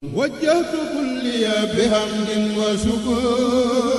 وجهت كلي بحمد وشكر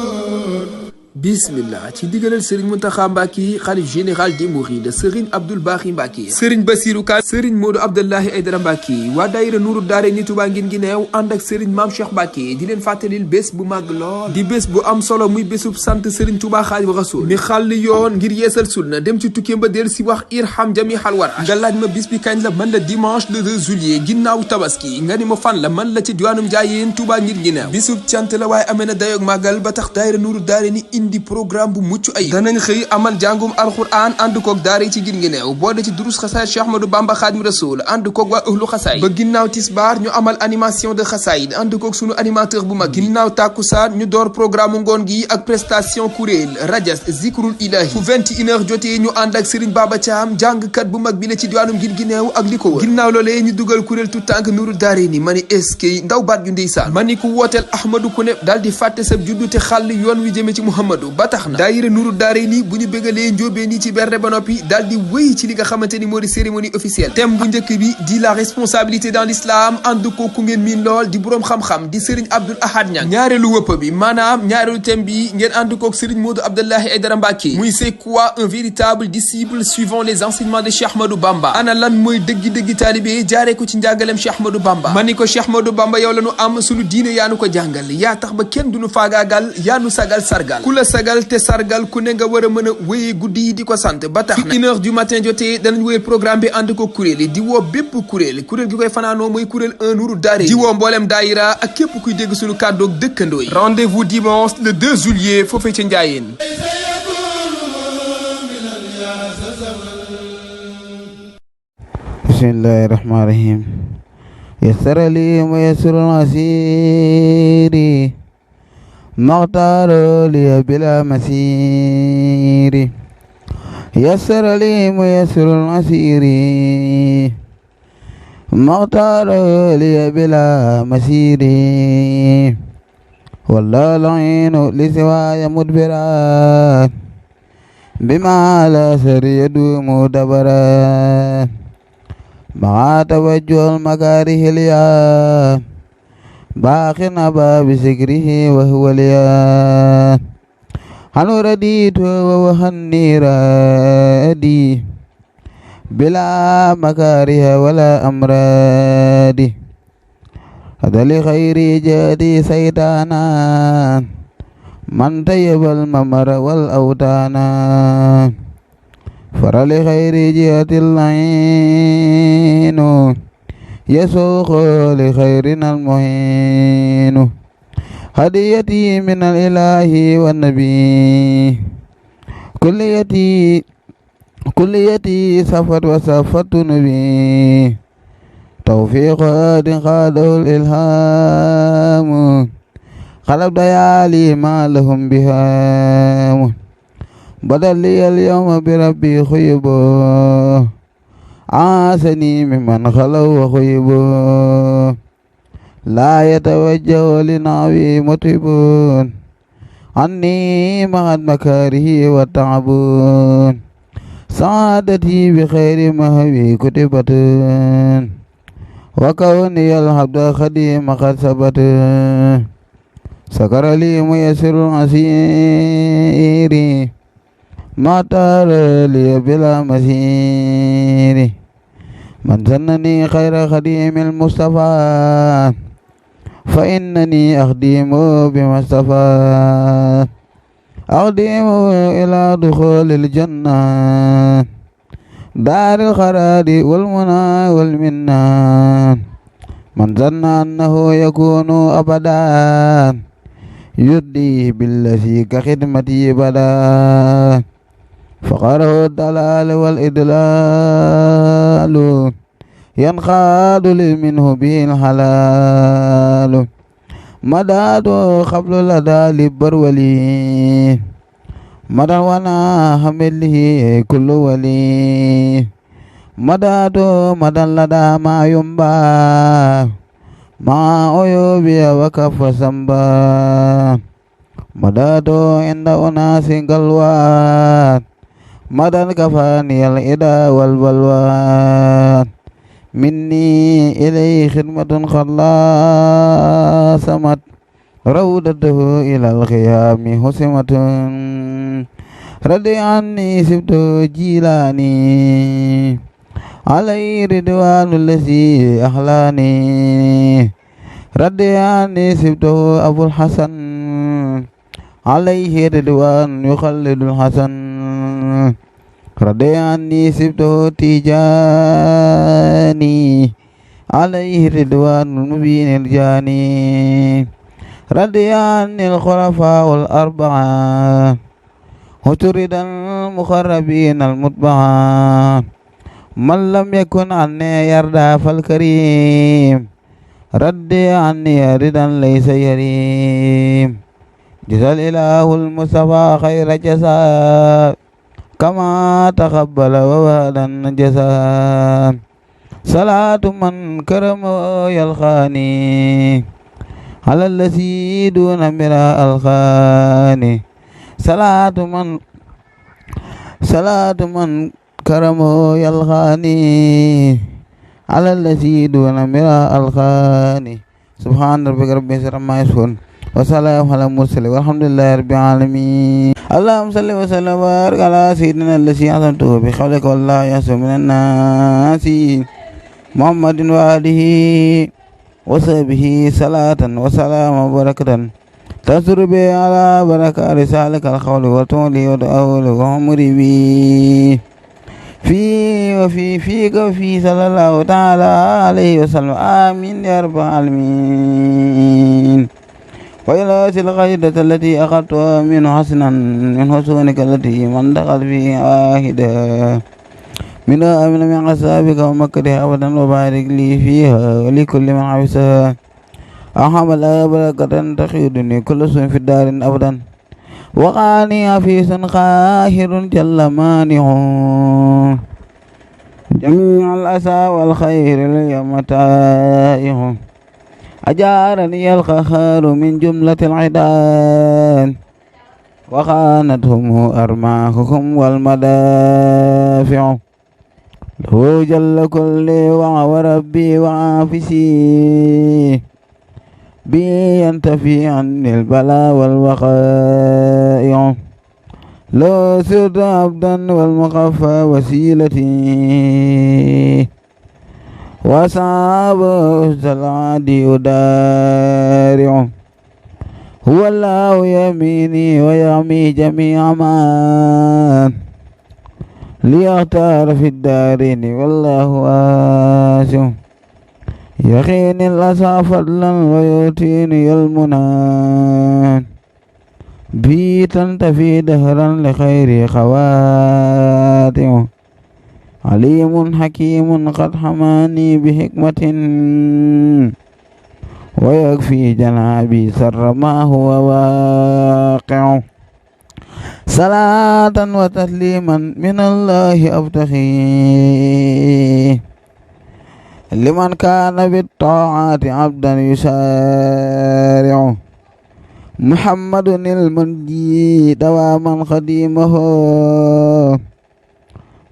bismillah ci digalal Serigne Mountakha Mbacké xalif général des mourides Serigne Abdoul Baaxi Mbacké Serigne Bassirou Ka Serigne Modou Abdoulahi Aïdara Mbacké waa daayira Nuuru Daare ni Touba ngin gi neew ànd ak Serigne Mame Cheikh Mbacké di leen fàttalil bés bu màgg lool di bés bu am solo muy bésub sant Serigne Touba Xaadimu Rasuul mi xàll yoon ngir yeesal sunna dem ci tukkeem ba del si wax irham jamihal wara nga laaj ma bis bi kañ la man la dimanche le 2 juillet ginnaaw tabaski nga ni ma fan la man la ci diwaanum Njaayeen Touba ngir gi neew bésub cant la waaye amee na dayoog màggal ba tax daayira Nuuru Daare ni indi programme bu mucc ay danañ xëy amal jàngum alxuraan ànd koog daara yi ci gin ngi neew boole ci durus xasaay Cheikh Ahmadou Bamba Xaadimu Rasuul ànd koog waa ëhlu xasaay ba ginnaaw tisbaar ñu amal animation de xasaayid ànd koog sunu animateur bu mag ginnaaw tàkkusaan ñu door programme ngoon gi ak prestation kuréel rajas zikrul ilahi fu 21h jotee ñu ànd ak Serigne Baba Thiam jàngkat bu mag bi la ci diwaanum gin gi neew ak li ko wër ginnaaw loolee ñu dugal kuréel tu tànk Nuuru Daare ni ma ni eskay ndaw baat yu ndeysaan ma ni ku wooteel Ahmadou ku ne daal di fàtte sa juddu te xàll yoon wi jëme ci Muhammadu ba tax na daayira Nuuru Daare ni bu ñu bégalee njóobee ni ci berde ba noppi daal di wéy ci li nga xamante ni moo di cérémonie officielle thème bu njëkk bi di la responsabilité dans l'islam ànd ko ku ngeen miin lool di boroom xam-xam di Serigne Abdoul Ahad Niang ñaareelu wëpp bi maanaam ñaareelu thème bi ngeen ànd koog Serigne Modou Abdoulahi Aïdara Mbacké muy c'est quoi un véritable disciple suivant les enseignements de Cheikh Ahmadou Bamba ana lan mooy dëggi-dëggi taalibe jaaree ko ci njàngaleem Cheikh Ahmadou Bamba ma ni ko Cheikh Ahmadou Bamba yow la nu am sunu diine yaa nu ko jàngal yaa tax ba kenn du nu faagaagal yaa nu sagal sargal ku la sagal te sargal ku ne nga war a mën a wéyee guddi yi di ko sant ba tax na 1h du matin jotee danañ wéyal programme bi ànd ko kuréel yi di woo bépp kuréel gi koy fanaanoo mooy kuréel 1 Nuuru Daare di woo mboolem daayira ak képp kuy dégg suñu kàddoog dëkkandoo yi rendez-vous dimanche le 2 juillet foofee ca Njaayeen bismillahi rahmani rahim yassara li ma yassirul asiri مختار لي بلا مسير يسر لي ميسر العسير مختار لي بلا مسير والله العين لسواي مدبرا بما لا سر يدوم دبرا مع توجه المكاره اليا باقنا باب ذكره وهو ليا هل رديت وهني رادي بلا مكاره ولا أمراد هذا لخير جادي سيطانا من طيب الممر والأوتانا فر لخير جهة العين يسوق لخيرنا المهين هديتي من الإله والنبي كليتي صفت وصفت نبي توفيق قاده الإلهام خلق ديالي ما لهم بهام بدل لي اليوم بربي خيبه عاسني ممن خلوا وخيبوا لا يتوجه لنعوي مطيبون عني مع المكاره والتعبون سعادتي بخير مهوي كتبت وكوني الحمد خديم قد ثبت سكر لي ميسر عسير ما تار لي بلا مسير من سنني خير خديم المصطفى فإنني أخدم بمصطفى أخدم إلى دخول الجنة دار الخرار والمنى والمنى من ظن أنه يكون أبدا يدي بالذي كخدمتي بدا فقره الدلال والإدلال ينخاد منه به الحلال مداد قبل لدى لبرولي مدى وانا حمله كل ولي مداد مدى لدى ما ينبى ما عيوبي وكف سنبا مداد عند أناس قلوات مدى كفاني الإدى والبلوات مني إليه خدمة خلاصمت روضته إلى الخيام هسمة رضي عني سبت جيلاني عليه رضوان الذي أحلاني رضي عني سبته أبو الحسن عليه رضوان يخلد الحسن رضي عني سبته تيجاني عليه رضوان المبين الجاني رضي عني الخلفاء والأربعة وترد المخربين المتبعة من لم يكن عني يرضى فالكريم رضي عني رضا ليس يريم جزا الإله المصطفى خير جزاء كما تقبل ووعدا جزاء صلاة من كرم يلقاني على الذي دون مراء الخاني صلاة من كرم يلقاني على الذي دون مراء الخاني سبحان ربك رب العزة عما يصفون وسلام على المرسلين والحمد لله رب العالمين اللهم صل وسلم وبارك على سيدنا الذي عظمته بقولك والله يعصم من الناس محمد وآله وصحبه صلاة وسلام وبركة تنصر به على بركة رسالك القول وتولي ودعول وعمري بي فيك وفي صلى الله تعالى عليه وسلم آمين يا رب العالمين وإلى القاعدة التي أخذتها من حسنا من حسنك التي من دخل فيها واحدة منها أمن من عذابك ومكرها أبدا وبارك لي فيها ولكل من حبسها أحمد بركة تخيدني كل سوء في الدار أبدا وقاني عفيس قاهر جل مانع جميع الأسى والخير اليوم تائه أجارني القهار من جملة العدان وخانتهم أرماحهم والمدافع له جل كل وربي وعافسي بي ينتفي عني البلاء والوقائع لو سرت عبدا والمخفى وسيلتي وصعب العاد يدارع هو الله يميني ويعمي جميع ما ليختار في الدارين والله واسع يخيني الأسى فضلا ويؤتيني المنى بي تنتفي دهرا لخير خواتم عليم حكيم قد حماني بحكمة ويكفي جنابي سر ما هو واقع صلاة وتسليما من الله أبتغي لمن كان بالطاعات عبدا يسارع محمد المنجي دواما خديمه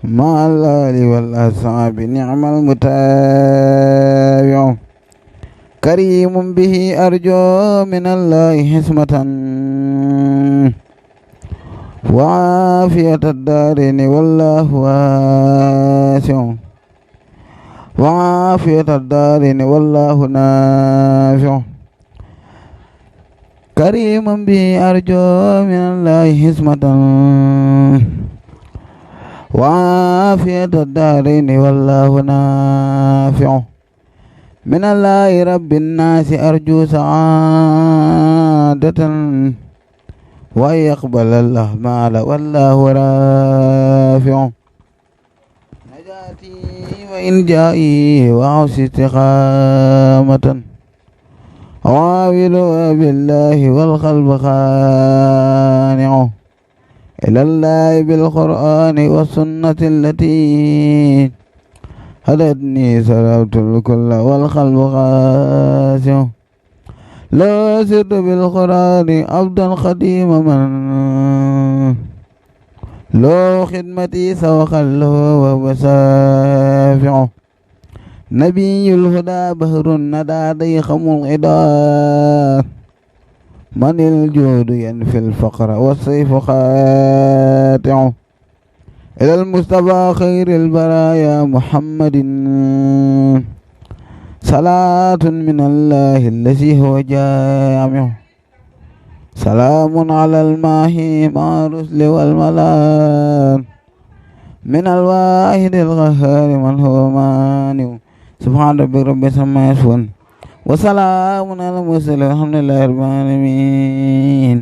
مع الآل والأصحاب نعم المتابع كريم به أرجو من الله حسمة وعافية الدارين والله واسع وعافية الدارين والله نافع كريم به أرجو من الله حسمة وعافية الدارين والله نافع من الله رب الناس أرجو سعادة ويقبل الأعمال والله رافع نجاتي وإن جائي وعوس استقامة عاول بالله والقلب خانع إلى الله بالقرآن والسنة التي هدتني سلبت الكل والقلب خاسع لا سرت بالقرآن عبدا خديم من لو خدمتي سوقا له وهو سافع نبي الهدى بهر الندى ضيخم الغداء من الجود ينفي الفقر والسيف خاتع إلى المصطفى خير البرايا محمد صلاة من الله الذي هو جامع سلام على الماهي مع الرسل والملائكة من الواحد القهار من هو مانع سبحان ربك رب العزة عما يصفون وسلام على المرسلين الحمد لله رب العالمين